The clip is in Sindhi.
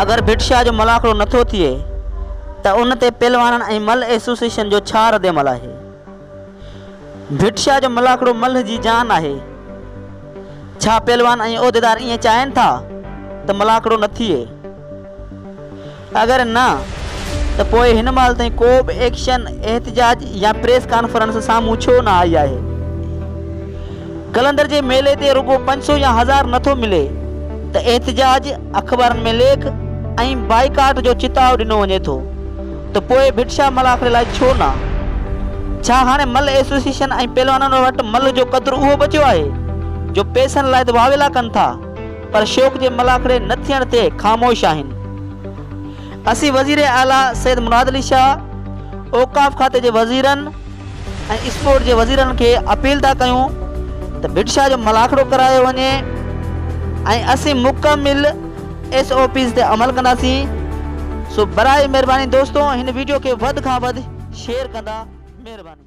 اگر ڀٽ شاهه جو ملاکڙو نٿو ٿئي ته ان تي پهلوانن ۽ ملهه ايسوسيئيشن جو ڇا ردعمل آهي؟ ڀٽ شاهه جو ملاکڙو ملهه جي جان آهي. ڇا پهلوان ۽ عهديدار ائين چاهين ٿا ته ملاکڙو نه ٿئي؟ اگر نه ته پوء هن مهل تائين ڪو به ايڪشن، احتجاج يا پريس ڪانفرنس سامهون ڇو نه آئي آهي؟ قلندر جي ميلي تي رڳو 500 يا هزار نٿو ملي ته احتجاج، اخبارن ۾ ليک ۽ بائيڪاٽ جو چتاء ڏنو وڃي ٿو ته پوء ڀٽ شاهه ملاکڙي لاء ڇو نه؟ ڇا هاڻي ملهه ايسوسيئيشن ۽ پهلوانن وٽ ملهه جو قدر اهو بچيو آهي جو پئسن لاء ته واويلا ڪن ٿا پر شوق جي ملاکڙي نه ٿيڻ تي خاموش آهن. اسين وزير اعليٰ سيد مراد علي شاهه، اوقاف کاتي جي وزيرن ۽ اسپورٽ جي وزيرن کي اپيل ٿا ڪيون ته ڀٽ شاهه جو ملاکڙو ڪرايو وڃي ۽ اسين مڪمل ايس او پيز تي عمل ڪنداسين سو برائي مهرباني دوستو هن ويڊيو کي وڌ کان وڌ شيئر ڪندا مهرباني.